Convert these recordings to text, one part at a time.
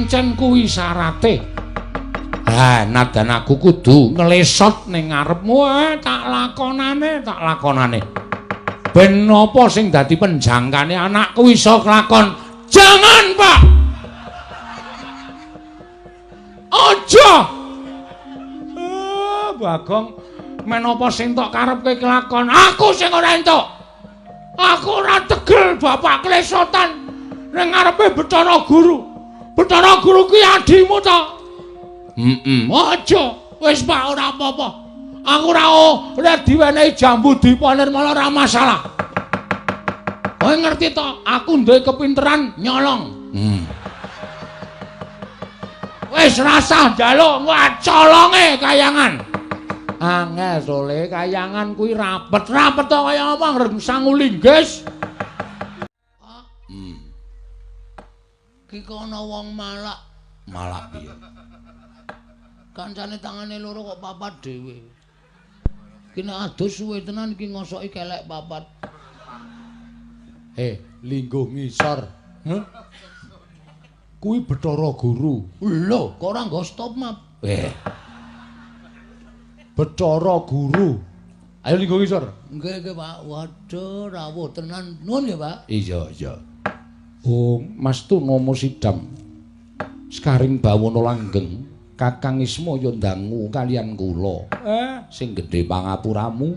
Pancen kuwi syarate. Ha, nadan aku kudu nglesot ning ngarepmu, tak lakonane, tak lakonane. Ben apa sing dadi penjangkane anakku iso kelakon. Jangan, Pak. Aja. Bagong, men apa sing tok karepke kelakon, aku sing ora entuk. Aku ora tegel bapak klesotan ning ngarepe Bathara Guru. Bathara Guru kuwi adimu to? Heeh. Aja, wis Pak ora apa-apa. Aku ora diwenehi jambu dipanirmala ora masalah. Kowe ngerti to, aku duwe kepinteran nyolong. Wis rasah njaluk, colonge kayangan. Angel sole kayangan kuwi rapet. Rapet to kaya apa ngreng sangu linggis. Ki kono wong malak. Malak piye? Kancane tangane loro kok papat dhewe. Ki nek adus suwe tenan iki ngosoki kelek papat. Lingguh ngisor. Heh. Kuwi Bathara Guru. Lho, kok ora nggo stop map? Bathara Guru. Ayo lingguh ngisor. Nggih, nggih, Pak. Waduh, rawuh tenan. Nuwun nggih, Pak. Iya, iya. Oh, Mas Tunomo Sidam. Sekaring bawana langgeng, Kakang Ismaya ndangu kalian kula. Sing gedhe pangapuramu.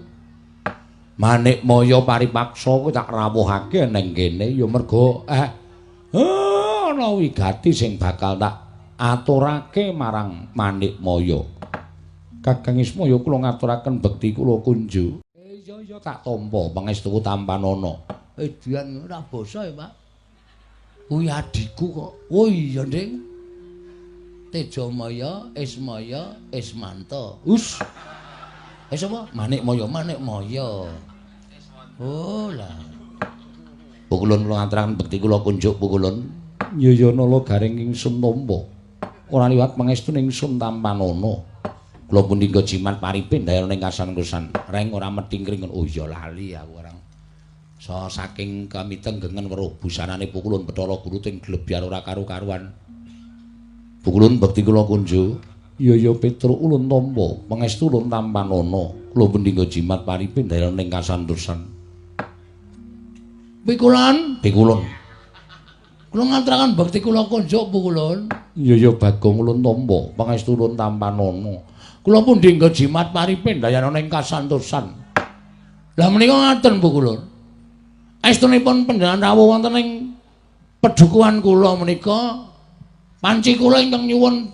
Manikmaya paripaksa kowe tak rawuhake ning kene ya merga ana wigati sing bakal tak aturake marang Manikmaya. Kakang Ismaya kula ngaturaken bekti kula kunjuk. Iya iya tak tampa pangestu tampanana. Edian ora basa ya, Pak. Kuwi adhiku kok. Oh iya, Ding. Tejamaya, Ismaya, Ismanta. Us. Eh sapa? Manikmaya, Manikmaya. Oh lah. Pukulun kula ngaturaken bekti kula kunjuk pukulun. Iya nala garing ingsun tampa. Ora liwat pangestu ingsun tampanana. Kula pundi nggo jimat paripin dayana ing kasan-kusan. Reng ora methingkring. Oh iya lali aku orang. So saking kamitenggengen weruh busanane Pukulun Bathara Guru ting glebyar ora karu-karuan. Pukulun bekti kula kunjuk. Iya iya Petruk ulun tampa, pangestu ulun tampanana. Kula pundi nggo jimat paripin dayana ing kasantosan. Pikulon, pikulun. Kula ngaturaken bekti kula kunjuk Pukulun. Iya iya Bagong ulun tampa, pangestu ulun tampanana. Kula pundi nggo jimat paripin dayana ing kasantosan. Lah menika ngaten Pukulun. Estunipun panjenengan rawuh wonten ing pedukuhan kula menika panci kula ingkang nyuwun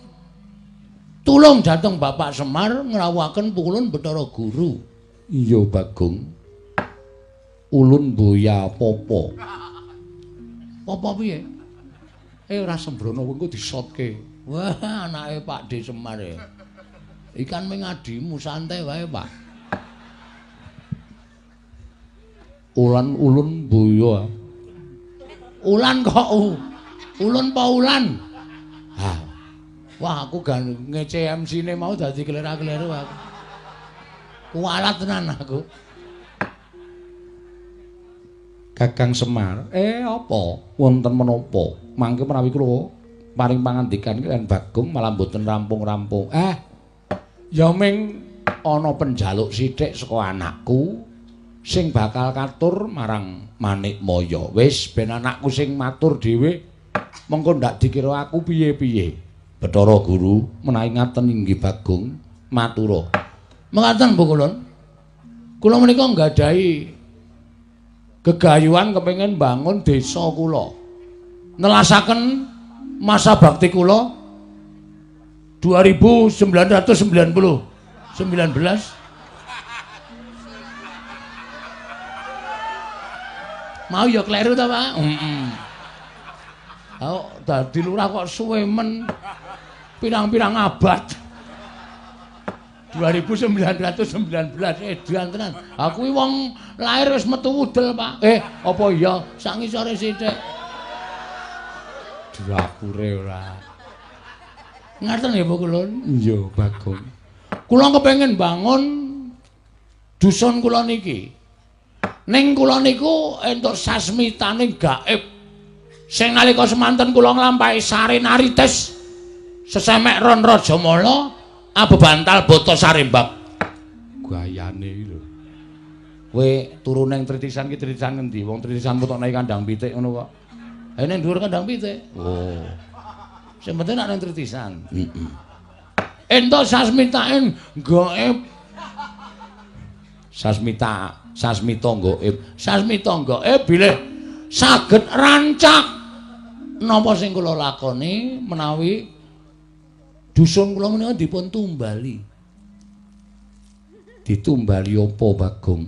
tulung dhateng Bapak Semar ngrawuhaken Pukulun Bathara Guru. Iya Bagong. Ulun boya popo. Popo piye? Ora sembrono engko disotke. Wah, anake Pak D Semar e. Ikan ming adimu santai wae, Pak. Ulan ulun boya. Ulan kok ulun pa ulan? Ha. Wah, aku gan ngece MC-ne mau dadi kelera-keleru aku. Kualat tenan aku. Kakang Semar, apa? Wonten menapa? Mangke menawi kula paring pangandikan kaliyan Bagong malah mboten rampung-rampung. Ya ming ana penjaluk sithik saka anakku sing bakal katur marang Manikmaya. Wis ben anakku sing matur dhewe, mengko ndak dikira aku piye-piye. Bathara Guru menawi ngaten inggih Bagong matura. Mekaten Pukulun. Kula menika nggadahi gegayuhan kepengin bangun desa kula. Nelasaken masa bakti kula 2990 19. Mau ya kleru ta, Pak? Heeh. Oh, dadi lurah kok suwe men pirang-pirang abad. 2919 edan tenan. Aku iki wong lahir wis metu wudel, Pak. Apa iya sak ngisore sithik. Dapure ora. Ngaten nggih, Pukulun? Iya, Bagong. Kula kepengin bangun dusun kula niki. Ning kula niku entuk sasmitane gaib. Sing nalika semanten kula nglampahi sare narites sesemek ron Rajamala abebantal bata sarembab. Gayane iki lho. Kowe turu ning tritisan ki tritisan ngendi? Wong tritisan tok nek kandang pitik ngono kok. Ha ning dhuwur kandang pitik. Oh. Sing penting nek ning tritisan. Heeh. Entuk sasmitaen gaib. Sasmita, sasmita gaib. Sasmita gaib bilih saged rancak napa sing kula lakoni menawi dusun kula menika dipun tumbali. Ditumbali apa, Bagong?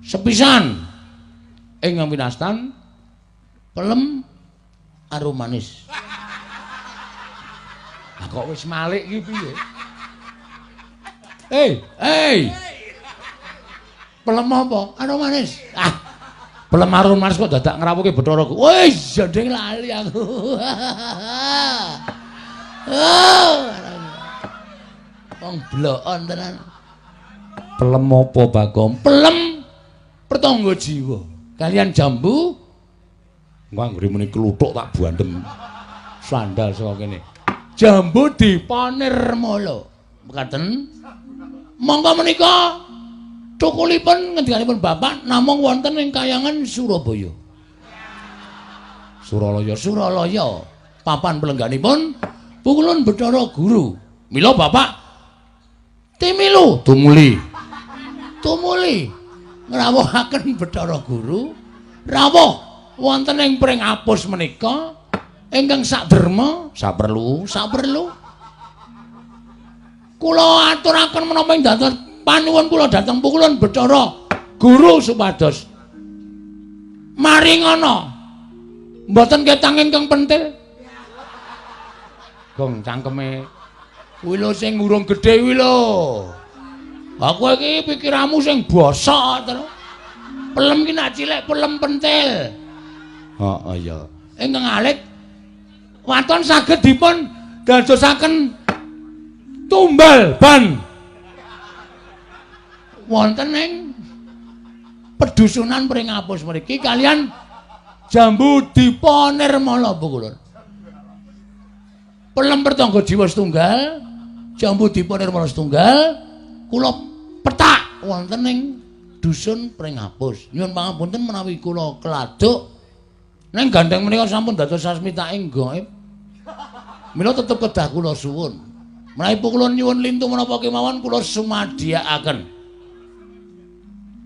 Sepisan ingkang winastan pelem arum manis. Lah kok wis malik iki piye? Hei, hei. Pelem apa? Arum manis. Ah. Pelem arum manis kok dadak ngrawuhke Bathara. Wis jandeng lali aku. Oh. Wong blokon tenan. Pelem apa, Bagong? Pelem pertangga jiwa. Kalian jambu engko anggere muni kluthuk tak bandem sandal saka kene. Jambu dipanirmala. Mekaten. Monggo menika cukulipun ngendikanipun Bapak namung wonten ing kayangan Surabaya. Suralaya, Suralaya. Papan pelengganipun Pukulun Bathara Guru. Mila Bapak timilu tumuli. Tumuli ngrawuhaken Bathara Guru rawuh wonten ing Pringapus menika ingkang saderma saperlu saperlu kula aturaken menapa ing dados panuwun kula dhateng Pukulun Bathara Guru supados maringana mboten ketang ingkang pentil. Gong cangkeme kuwi lho sing urung gedhe kuwi lho. Aku iki pikiranmu sing bosok to. Pelem ki nak cilik pelem pentil. Heeh ya. Ingkang alit waton saged dipun dadosaken tumbal ban wonten ing pedusunan Pringapus mriki kalian jambu dipa nirmala Pukulun. Pelem pertangga jiwa setunggal, jambu dipa nirmala setunggal, kula petak wonten ing dusun Pringapus. Nyuwun pangapunten menawi kula keladuk ning gandeng menika sampun dados sasmitaing gaib. Mila tetep kedah kula suwun. Menawi Pukulun nyuwun lintu menapa kemawon kula sumadiyakaken.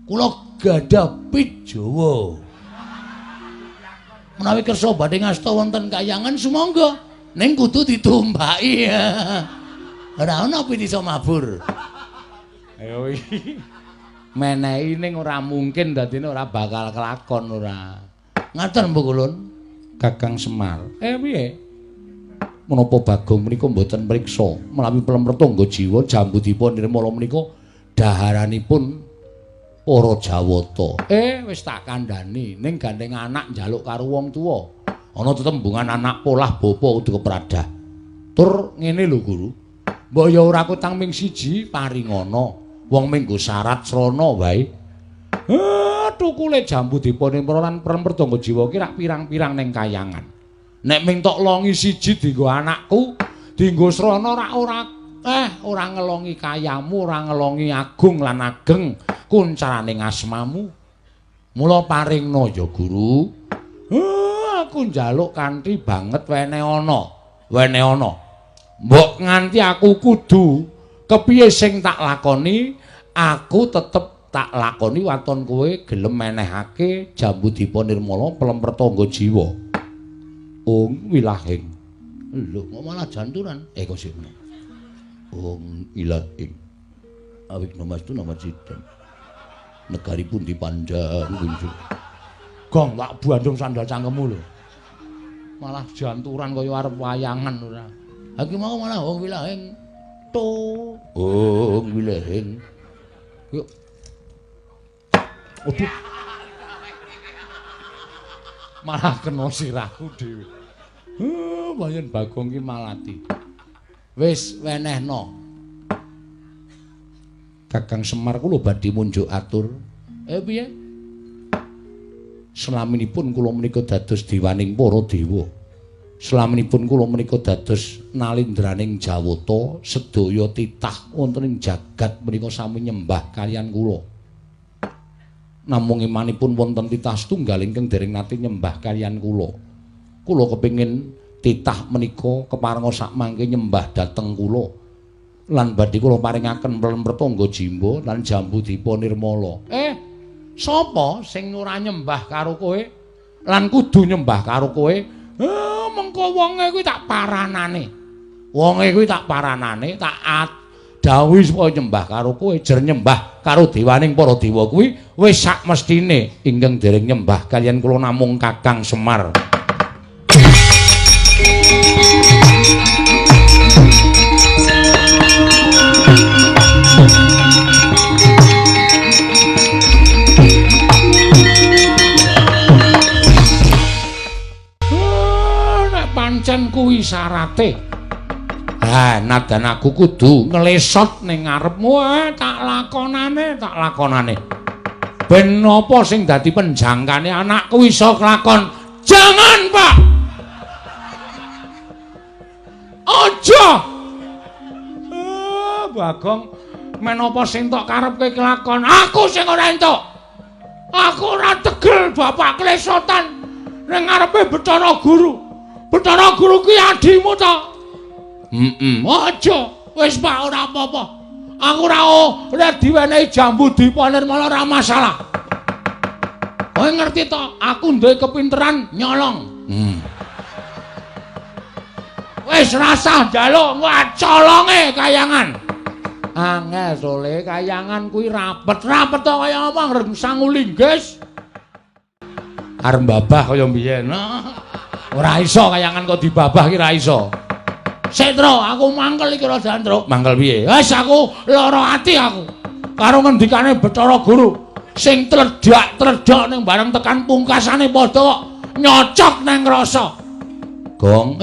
Kula gadah pit Jawa. Menawi kersa badhe ngasta wonten kayangan sumangga, ning kudu ditumbaki. Ora ana pit iso mabur. Ayo iki. Menehi ning ora mungkin dadine ora bakal kelakon ora. Ngaten Pukulun. Kakang Semar. Piye? Menapa Bagong menika mboten mriksa menawi pelem pertangga jiwa jambu dipa nirmala menika daharanipun para Jawata. Wis tak kandhani ning gandeng anak njaluk karo wong tuwa. Ana tetembungan anak polah bapa kudu kepradah. Tur ngene lho Guru. Mbok ya ora kutang ming siji paringana. Wong minggu syarat srana wae. Tukule jambu dipa nirmala lan pelem pertangga jiwa ki rak pirang-pirang ning kayangan. Nek ming tok longi siji dienggo anakku, dienggo srana rak ora ora ngelongi kayamu, ora ngelongi agung lan ageng kuncarane asmamu. Mula paringna ya Guru. Aku njaluk kanthi banget wene ana. Wene ana. Mbok nganti aku kudu kepiye sing tak lakoni, aku tetep tak lakoni waton kowe gelem menehake jambu dipa nirmala pelem pertangga jiwa. Ung wilahing. Lho kok malah janturan? Kok sik ngono. Ung ilahing. Awik namastu nama sidam. Negari pun dipandang kunjung. Gong tak bandung sandal cangkemmu lho. Malah janturan kaya arep wayangan ora. Ha iki mau malah ung wilahing. To. Ung wilahing. Yuk. Aduh. Malah kena sirahku dhewe. Bayan Bagong ki malati. Wis wenehno. Kakang Semar kula badhe munjuk atur. Piye? Selaminipun kula menika dados dewaning para dewa. Selaminipun kula menika dados nalindraning Jawata, sedaya titah wonten ing jagat menika sami nyembah kaliyan kula. Namung imanipun wonten titah setunggal ingkang dereng nate nyembah kaliyan kula. Kula kepingin titah menika keparenga sakmangke nyembah dhateng kula. Lan badhe kula paringaken pelem Pertangga Jimba lan Jambu Dipa Nirmala. Sapa sing ora nyembah karo kowe lan kudu nyembah karo kowe? Mengko wonge kuwi tak paranane. Wonge kuwi tak paranane, tak dawuhi supaya nyembah karo kowe, jer nyembah karo dewaning para dewa kuwi wis sak mestine ingkang dereng nyembah kaliyan kula namung Kakang Semar. Pancen kuwi syarate. Ha, nadan aku kudu nglesot ning ngarepmu, tak lakonane, tak lakonane. Ben apa sing dadi penjangkane anakku iso kelakon? Jangan, Pak. Aja. Bagong, men apa sing tok karepke kelakon? Aku sing ora entuk. Aku ora tegel bapak klesotan ning ngarepe Bathara Guru. Bathara Guru ki adimu ta? Heeh. Aja, wis Pak ora apa-apa. Aku ora diwenehi Jambu Dipa Nirmala ora masalah. Kowe ngerti to, aku duwe kepinteran nyolong. Wis rasah njaluk, colonge kayangan. Angel sole kayangan kuwi rapet-rapet to kaya apa ngreng sangu linggis. Arep babah kaya mbiyen. Ora iso kayangan kok dibabah ki ora iso. Setro, aku mangkel iki rada Truk. Mangkel piye? Wis aku lara ati aku. Karo ngendikane Bathara Guru sing tledhak-tledhok ning bareng tekan pungkasane padha kok nyocok nang rasa. Gong,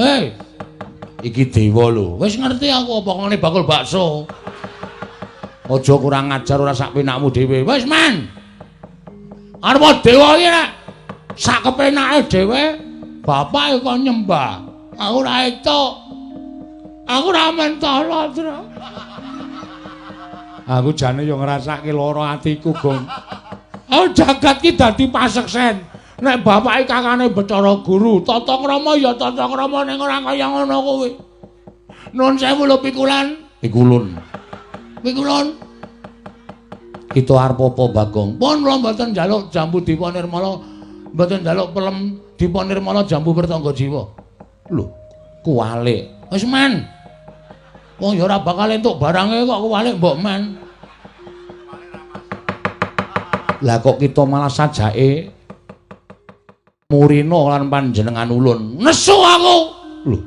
iki dewa lho. Wis ngerti aku apa ngene bakul bakso. Aja kurang ajar ora sak penakmu dhewe. Wis men. Arep dewa iki nek sak kepenake dhewe bapak kok nyembah. Aku ora entuk. Aku ora mentolo, Tru. Aku jane yo ngrasake lara atiku, Gong. Oh, jagat ki dadi paseksen. Nek bapake kakane Bathara Guru, tata krama ya tata krama ning ora kaya ngono kuwi. Nun sewu lho pikulan. Pikulun. Pikulun. Kita arep apa, Bagong? Pun kula mboten njaluk Jambu Dipa Nirmala, mboten njaluk pelem Dipa Nirmala Jambu Pertangga Jiwa. Lho, kuwalik. Wis men. Wong ya ora bakal entuk barange kok kuwalik mbok men. Lah kok kita malah sajake murina lan panjenengan ulun. Nesu aku. Lho,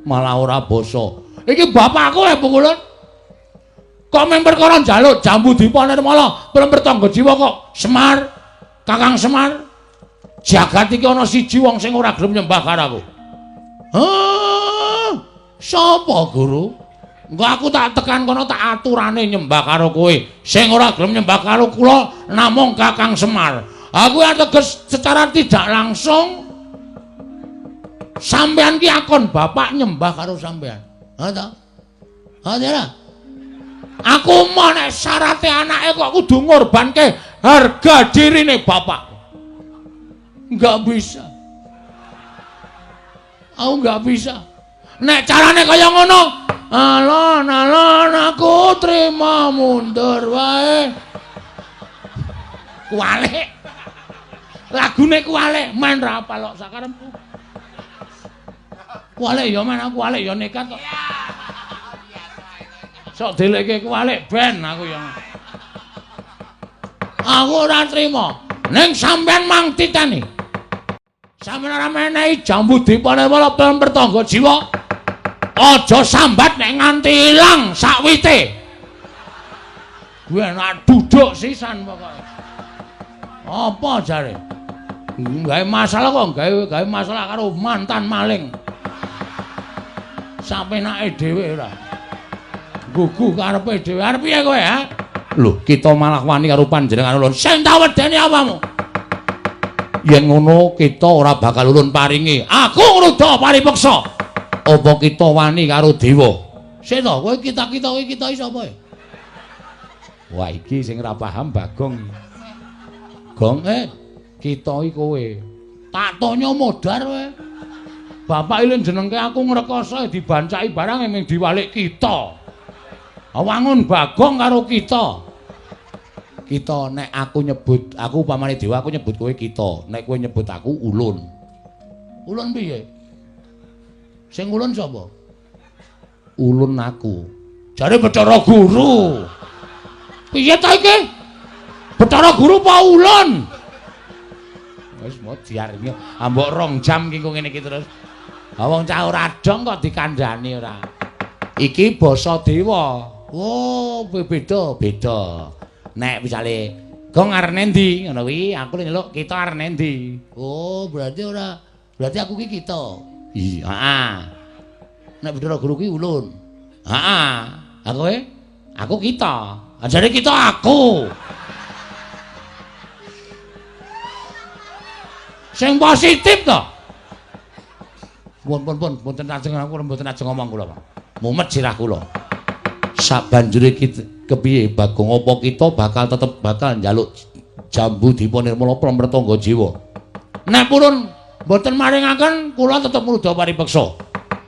malah ora basa. Iki bapakku e Pukulun. Kok mung perkara njaluk Jambu Dipa Nirmala, pelem Pertangga Jiwa kok Semar, Kakang Semar. Jagat iki ana siji wong sing ora gelem nyembah karo aku. Hah? Sapa, Guru? Engko aku tak tekan kono tak aturane nyembah karo kowe. Sing ora gelem nyembah karo kula namung Kakang Semar. Aku ateges secara tidak langsung sampean ki akon bapak nyembah karo sampean. Ha ta? Ha ta? Aku mau nek syarate anake kok kudu ngorbanke harga dirine bapak. Enggak bisa. Aku enggak bisa. Nek carane kaya ngono, alon-alon aku trima mundur wae. Kuwalik. Lagune kuwalik, men ra apal kok sakarepku. Kuwalik ya men aku kuwalik ya nekat kok. Sok delekke kuwalik ben aku ya. Aku ora trima. Ning sampean mang titeni. Sampeyan ora menehi Jambu Dipa Nirmala pelem Pertangga Jiwa. Aja sambat nek nganti ilang sakwite. Kuwi enak duduk sisan pokoke. Apa jare? Gawe masalah kok gawe masalah karo mantan maling. Sapenake dhewe ora. Gugu karepe dhewe. Arep piye kowe, ha? Lho, kita malah wani karo panjenengan ulun. Sing tak wedeni apamu? Yen ngono kita ora bakal ulun paringi. Aku ngruda paripeksa. Apa kita wani karo dewa? Sik to, kowe kita-kita kowe kita iki sapa ya? Wah, iki sing ora paham Bagong. Gong, kita iki kowe. Tak tonyo modar kowe. Bapak ilin jenengke aku ngrekoso dibancaki barang ming diwalik kita. Wangun Bagong karo kita. Kita nek aku nyebut, aku upamane dewa aku nyebut kowe kita, nek kowe nyebut aku ulun. Ulun piye? Sing ulun sapa? Ulun aku. Jare Bathara Guru. Piye ta iki? Bathara Guru apa ulun? Wis modiar iki. Ambok 2 jam ki ngene iki terus. Ha wong cah ora dong kok dikandhani ora. Iki basa dewa. Oh, beda, beda. Nek misale Gong arep endi ngono kuwi, aku nyeluk kita arep endi. Oh, berarti ora, berarti aku ki kita. Iya, heeh. Nek Bathara Guru ki ulun. Heeh. Aku kowe? Aku kita. Ajare kita aku. Sing positif to. Pun pun pun mboten ajeng aku mboten ajeng ngomong kula, Pak. Mumet sirah kula. Sabanjure kita kepiye Bagong apa kita bakal tetep bakal njaluk jambu dipa nirmala pramretangga jiwa. Nek purun mboten maringaken kula tetep ngruda paripeksa.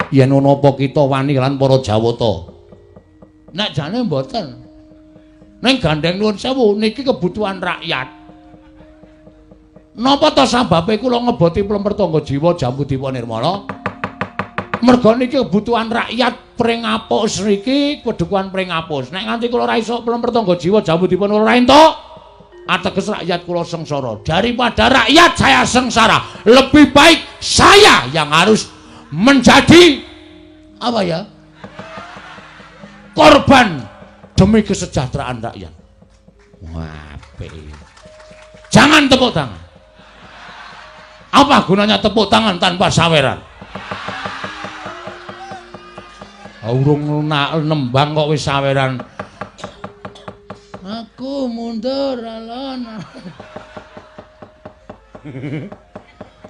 Yen ana apa kita wani lan para Jawata. Nek jane mboten. Ning gandeng nuwun sewu niki kebutuhan rakyat. Napa ta sababe kula ngeboti pramretangga jiwa jambu dipa nirmala? Merga niki kebutuhan rakyat Pringapus niki, pedukuhan Pringapus. Nek nganti kula ora iso pramretangga jiwa jambu dipa ora entuk, ateges rakyat kula sengsara. Daripada rakyat saya sengsara, lebih baik saya yang harus menjadi apa ya? Korban demi kesejahteraan rakyat. Wah, apik. Jangan tepuk tangan. Apa gunanya tepuk tangan tanpa saweran? Urung nembang kok wis saweran. Aku mundur alon.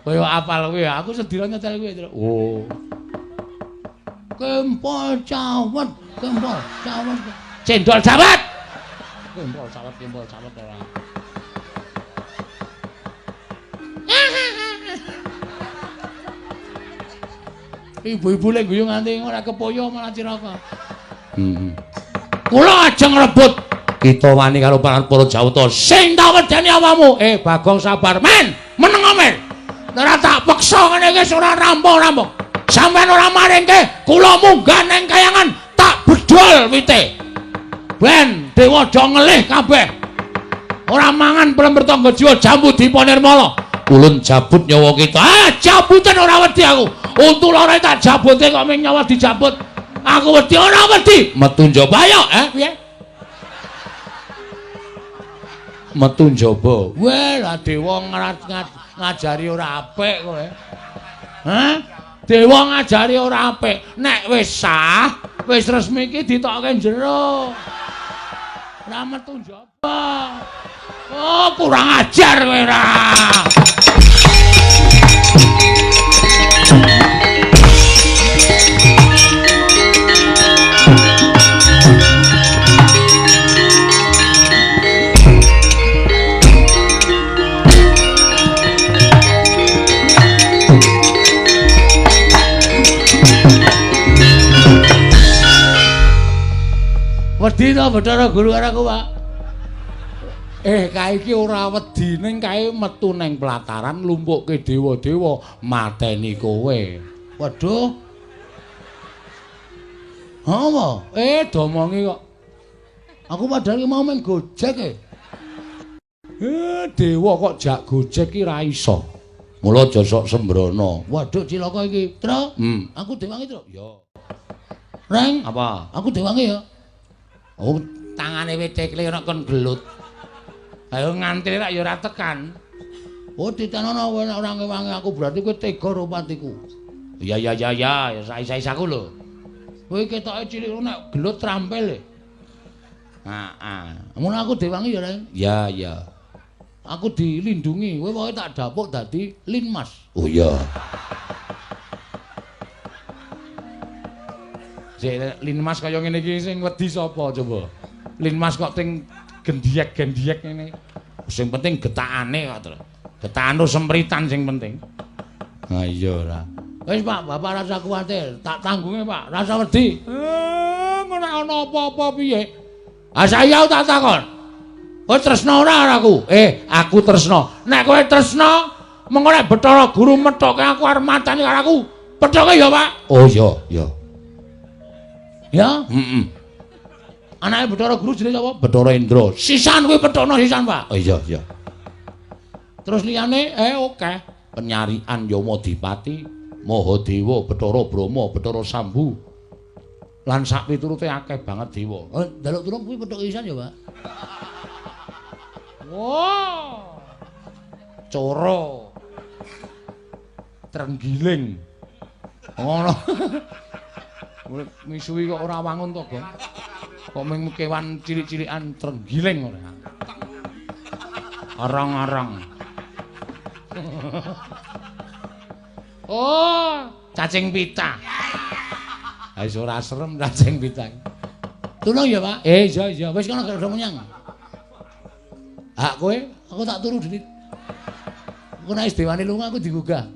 Kaya apal kowe, aku sedina nyetel kowe. Oh. Kempol cawet, kempol cawet. Cendol cawet. Kempol cawet, kempol cawet ora. Ibu-ibu lek guyu nganti ora kepoyo malah cilaka. Heeh. Kula ajeng rebut kita wani karo para Jawata. Sing tak wedeni awakmu. Bagong sabar, men. Meneng men. Ora tak peksa ngene iki ora rampung-rampung. Sampeyan ora maringke, kula munggah nang kayangan tak bedol wite. Ben dewa do ngelih kabeh. Ora mangan pramretangga jiwa jambu dipa nirmala. Ulun jabut nyawa kita. Ah, jabutan ora wedi aku. Untu loro tak jabute kok ming nyawa dijabut. Aku wedi ora wedi. Metu njaba ayo, piye? Metu njaba. Weh, lah dewa ngajari ora apik kowe. Hah? Dewa ngajari ora apik. Nek wis sah, wis resmi iki ditokke jero. Ora metu njaba. Oh, kurang ajar kowe ra. Wedi to Bathara Guru karo aku, Pak? Kae iki ora wedi ning kae metu neng pelataran lumpukke dewa-dewa mateni kowe. Waduh. Apa? Domongi kok. Aku padahal mau main Gojek e. Dewa kok jak Gojek ki ra iso. Mula aja sok sembrono. Waduh cilaka iki. Tru. Aku dewangi, Tru. Ya. Reng, apa? Aku dewangi ya. Oh, tangane wit tekle ora kon gelut. Ayo ngantri rak ya ora tekan. Oh, ditanono ora ngewangi aku berarti kowe tega karo patiku. Ya ya ya ya, ya sais-sais aku lho. Kowe ketoke cilik nek gelut trampil e. Heeh. Mun aku dewangi ya, Reng. Ya ya. Aku dilindungi, kowe pokoke tak dapuk dadi Linmas. Oh iya. Sik Linmas kaya ngene iki sing wedi sapa coba? Linmas kok ting gendiyek-gendiyek ngene. Sing penting getakane kok, Tru. Getakane sempritan sing penting. Ha iya ora. Wis Pak, Bapak rasa kuwatir, tak tanggunge Pak, rasa wedi. Ngono nek ana apa-apa piye? Ah saya tak takon. Kowe tresna ora aku? Aku tresna. Nek kowe tresna, mengko nek Bathara Guru methoke aku arep matani karo aku. Pethoke ya, Pak. Oh iya, iya. Ya? Heeh. Anake Bathara Guru jenenge sapa? Bathara Indra. Sisan kuwi pethokno sisan, Pak. Oh iya, iya. Terus liyane oke. Penyarian Yamadipati, Mahadewa, Bathara Brahma, Bathara Sambu. Lan sak piturute akeh banget dewa. Oh, njaluk tulung kuwi pethoke sisan ya, Pak. Wah. Coro. Trenggiling. Ngono. Misuwi kok ora wangun to, Gong. Kok mung kewan cilik-cilikan trenggiling ora. Arang-arang. Oh, cacing pita. Ha wis ora serem cacing pita. Tulung ya, Pak. Iya iya, wis kono gak menyang. Hak kowe, aku tak turu dhewe. Aku nek wis dewane lunga aku digugah.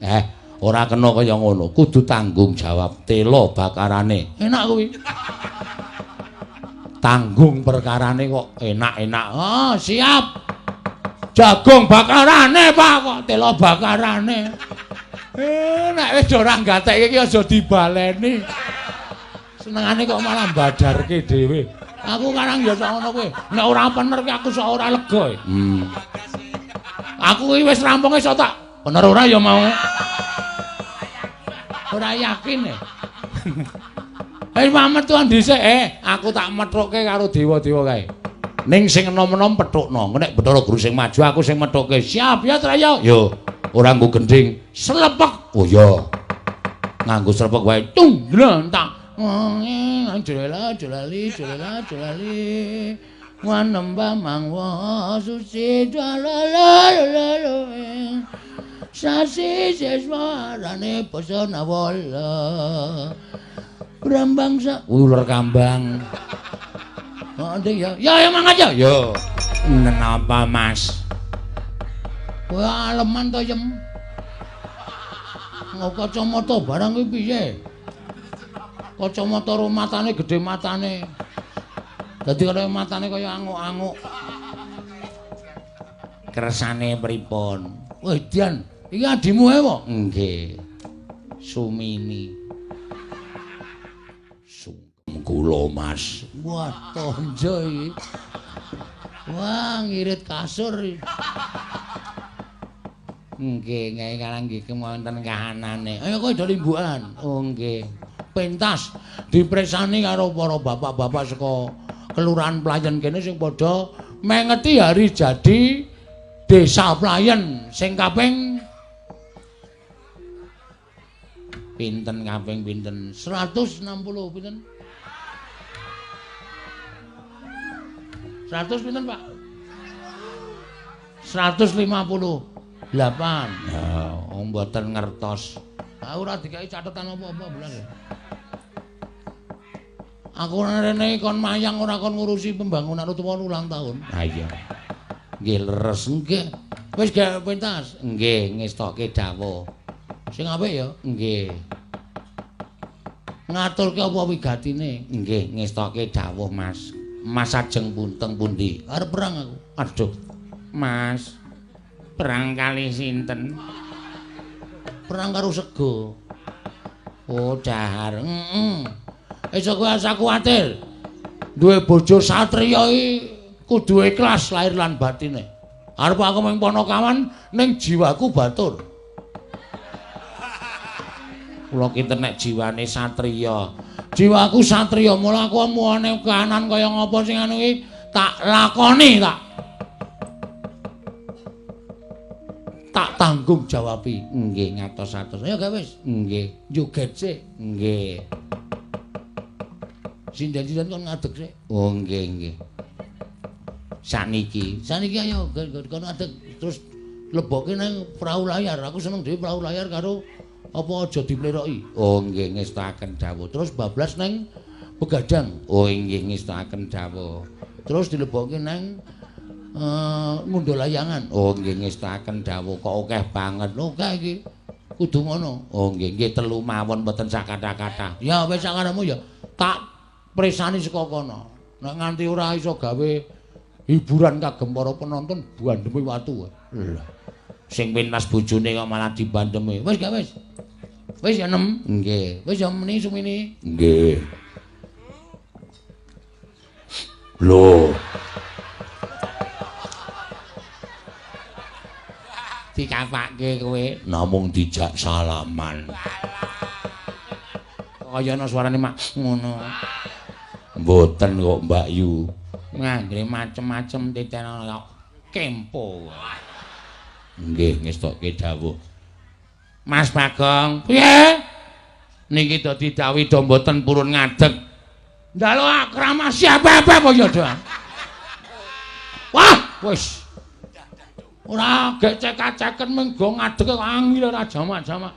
Ora kena kaya ngono, kudu tanggung jawab tela bakarane. Enak kuwi. Tanggung perkarane kok enak-enak. Oh, siap. Jagung bakarane, Pak, kok tela bakarane. Nek wis ora gatekke iki aja dibaleni. Senengane kok malah badarke dhewe. Aku karang ya sak ngono kuwi. Nek ora pener ki aku sok ora lega. Aku iki wis rampung iso tak bener ora ya mau. Ora yakin e. Mamet tuan dhisik, aku tak methukke karo dewa-dewa kae. Ning sing enom-enom pethukno. Nek Bathara Guru sing maju aku sing methukke. Siap ya, Traya. Yo, ora nggo gendhing. Slepek. Oh iya. Nganggo slepek wae. Tung glentak. Jlela jlali jlela jlali. Wanembah mangwa suci dalalala. Sasi seswarane basa nawala. Brambang sa uler kambang. Oh, ya. Ya ya mangat ya. Yo. Napa, Mas? Kowe aleman to, Yem? Nggo kacamata barang kuwi piye? Kacamata ro matane gedhe matane. Dadi kaya matane kaya anguk-anguk. Kersane pripun? Wah, Dian, iki adimu ae po? Nggih. Sumini. Sungkem kula, Mas. Wah, tonjo iki. Wah, ngirit kasur iki. Nggih, nggih karang nggih wonten kahanane. Ayo kowe do limbukan. Oh, nggih. Pentas dipresani karo para bapak-bapak saka Kelurahan Playen kene sing padha mengeti hari jadi Desa Playen sing kaping pinten kaping pinten? 160 pinten? 100 pinten, Pak? 158. Ya, wong mboten ngertos. Aku ora dikai catetan apa-apa belas. Aku rene kon mayang ora kon ngurusi pembangunan utawa ulang tahun. Ha iya. Nggih leres nggih. Wis gawe pentas. Nggih, ngestoke dawuh. Sing apik ya? Nggih. Ngaturke apa wigatine? Nggih, ngestoke dawuh, Mas. Mas ajeng punteng pundi? Arep perang aku. Aduh. Mas. Perang kali sinten? Perang karo sego. Oh, dahar. Heeh. Wis kowe asa kuwatir. Duwe bojo satriya iki kudu ikhlas lahir lan batine. Arep aku mung ponokawan ning jiwaku batur. Kula kinten nek jiwane satriya. Jiwaku satriya, mula aku omongane kahanan kaya ngapa sing anu iki tak lakoni tak tanggung jawabi. Nggih, ngatos-atos. Ayo gawe wis. Nggih, joget sik. Nggih. Sinden-sinden kon ngadeg sik. Oh, nggih, nggih. Sakniki, sakniki ayo kon ngadeg Terus lebokke nang perahu layar. Aku seneng dhewe perahu layar karo apa aja dipleroki. Oh nggih ngestakaken dawuh. Terus bablas nang begadang. Oh nggih ngestakaken dawuh. Terus dilebokke nang ngundha layangan. Oh nggih ngestakaken dawuh. Kok akeh banget. Akeh iki. Kudu ngono. Oh nggih nggih telu mawon mboten sakathah-kathah. Ya wis sakarepmu ya tak presani saka kono. Nek nganti ora iso gawe hiburan kagem para penonton bandheme watu. Lah sing pentas bojone kok malah dibandheme. Wis gak wis. Wis ya nem. Nggih. Wis ya meni sumini. Nggih. Lho. Dikapake kowe namung dijak salaman. Kaya ana suarane mak ngono. Mboten kok Mbak Yu. Nganggre macem-macem titen kok kempo. Nggih ngestokke dawuh. Mas Bagong, piye? Niki dadi dawuh do mboten purun ngadeg. Njaluk akramasi apa-apa apa ya, Dang? Wah, wis. Ora gek cekak-ceken mung go ngadeg kok angel ora jamak-jamak.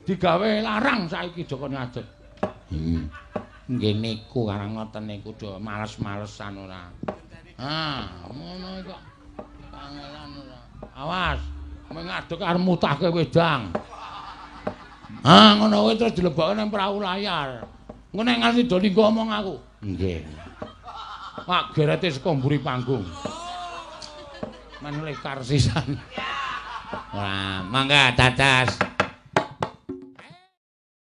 Digawe larang saiki do kon ngadeg. Nggih niku karang ngoten niku do males-malesan ora. Ah, ngono kok. Kangelan ora. Awas, mung ngadeg arep mutahke wedang. Ah, ngono kuwi terus dilebokke nang perahu layar. Engko nek nganti do linggo omong aku. Nggih. Pak gerete saka mburi panggung. Men lekar sisan. Wah, mangga dadas.